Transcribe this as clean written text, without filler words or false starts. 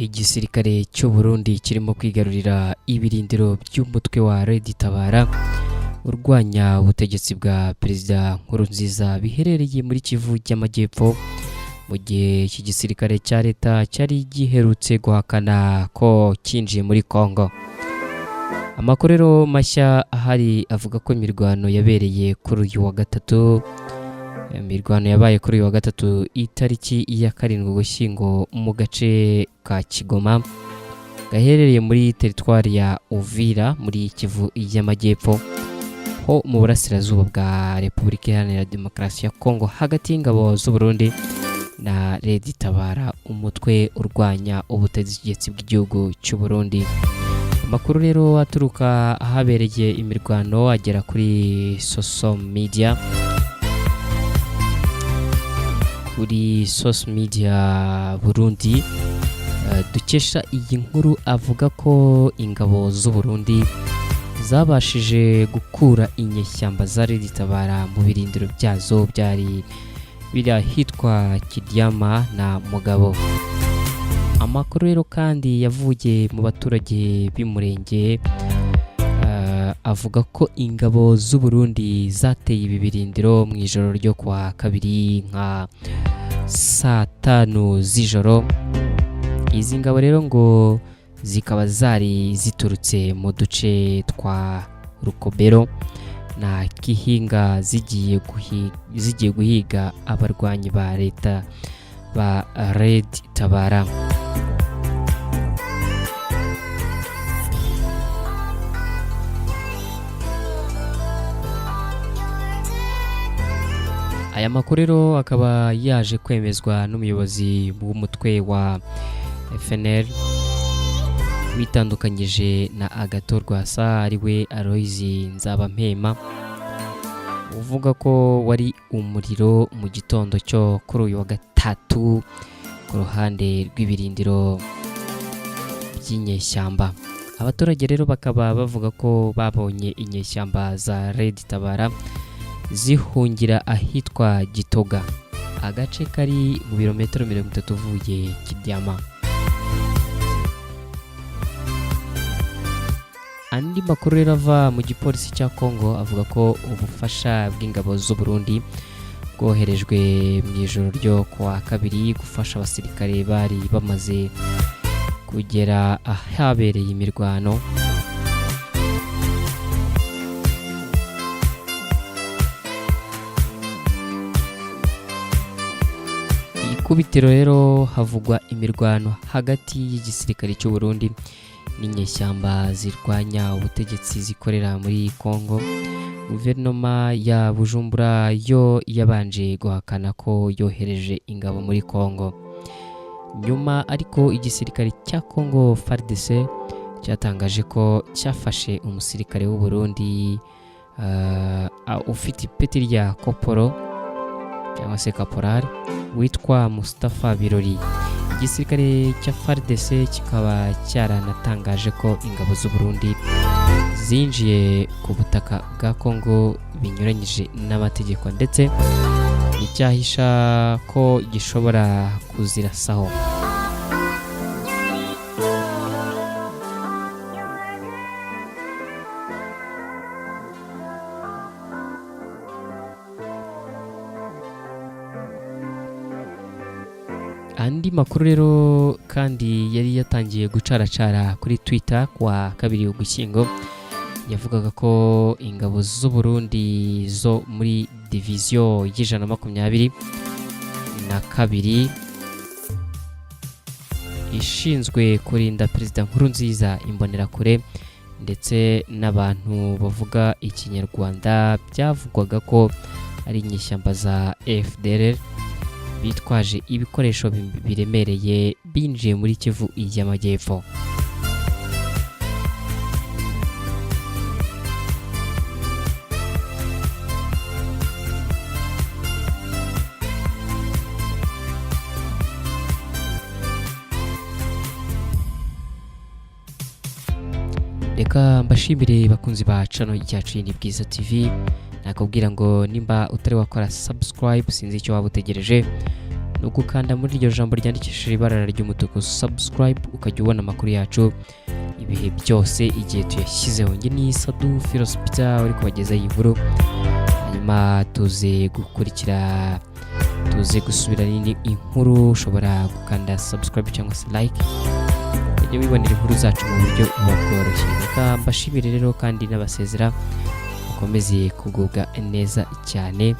Igisirikare cy'u Burundi kirimo kwigarurira ibirindiro by'umutwe wa Red Tabara urwanya ubutegetsi bwa Perezida Nkurunziza biherereye muri Kivu y'Amajyepfo, mu gihe iki gisirikare cya leta cyari giherutse guhakana ko cyinjiye muri Congo. Amakuru rero mashya ahari avuga ko imirwano yabereye kuri uyu wa gatatu, imirwano yabaye kuri uyu wa gatatu itariki ya 7 Ugushyingo mu gace ka Kigoma gaherereye muri teritwari ya Uvira muri Kivu y'Amajyepfo ho mu burasirazuba bwa Repubulika Iharanira Demokarasi ya Kongo, hagati y'ingabo z'u Burundi na Red Tabara, umutwe urwanya ubutegetsi bw'igihugu cy'u Burundi. Amakuru rero aturuka ahabereye imirwano agera kuri social media, kuri social media Burundi dukesha iyi nkuru, avuga ko ingabo z'u Burundi zabashije gukura inyeshyamba za Red Tabara mu birindiro byazo byari biri ahitwa Kidyama na Mugabo. Amakuru rero kandi yavuye mu baturage b'Umurenge avuga ko ingabo z'u Burundi zateye ibi birindiro mu ijoro ryo kuwa kabiri nka saa 5 z'ijoro. Izi ngabo rero ngo zikaba zari ziturutse mu duce twa Rukobero na Kihinga zigiye guhiga abarwanyi ba leta ba Red Tabara. Aya makuru rero akaba yaje kwemezwa n'umuyobozi w'umutwe wa FNL witandukanyije na Agathon Rwasa, ariwe Aloys Nzabampema, uvuga ko wari umuriro mu gitondo cyo kuri uyu wa gatatu ku ruhande rw'ibirindiro by'inyeshyamba. Abaturage rero bakaba bavuga ko babonye inyeshyamba za Red Tabara zihungira ahitwa Gitoga, agace kari mu birometero 30 uvuye Kidyama. Andi makuru rero ava mu gipolisi cya Congo avuga ko ubufasha bw'ingabo z'u Burundi bwoherejwe mu ijoro ryo kuwa kabiri gufasha abasirikare bari bamaze kugera ahabereye imirwano. Ikubitiro rero havugwa imirwano hagati y'igisirikare cy'u Burundi n'inyeshyamba zirwanya ubutegetsi zikorera muri Congo. Guverinoma ya Bujumbura yo yabanje guhakana ko yohereje ingabo muri Congo. Nyuma ariko igisirikare cya Congo FARDC cyatangaje ko cyafashe umusirikare w'u Burundi ufite ipeti rya koporo cyangwa se kaporari witwa Mustafa Birori. Igisirikare cya FARDC kikaba cyaranatangaje ko ingabo z'u Burundi zinjiye ku butaka bwa Congo binyuranyije n'amategeko, ndetse icyahisha ko gishobora kuzirasaho. Andi makuru rero kandi yari yatangiye gucaracara kuri Twitter kuwa kabiri Ugushyingo yavugaga ko ingabo z'u Burundi zo muri diviziyo y'122 ishinzwe kurinda Perezida Nkurunziza, Imbonerakure ndetse n'abantu bavuga Ikinyarwanda byavugwaga ko ari inyeshyamba za FDLR bitwaje ibikoresho biremereye binjiye muri Kivu y'Amajyepfo. Reka mbashimire bakunzi ba channel yacu ni Bwiza TV. Nakubwira ngo nimba utari wakora subscribe, sinzi icyo waba utegereje. Ni ugukanda muri iryo jambo ryandikishije ibara ry'umutuku "subscribe", ukajya ubona amakuru yacu ibihe byose igihe tuyashyizeho. Njye ni Sadu Philosopita uri kubagezaho iyi nkuru, hanyuma tuze gukurikira, tuze gusubira n'indi inkuru. Ushobora gukanda subscribe cyangwa se like, ukajya wibonera inkuru zacu mu buryo buba bworoshye. Reka mbashimire rero kandi n'abasezera, mukomeze kugubwa neza cyane.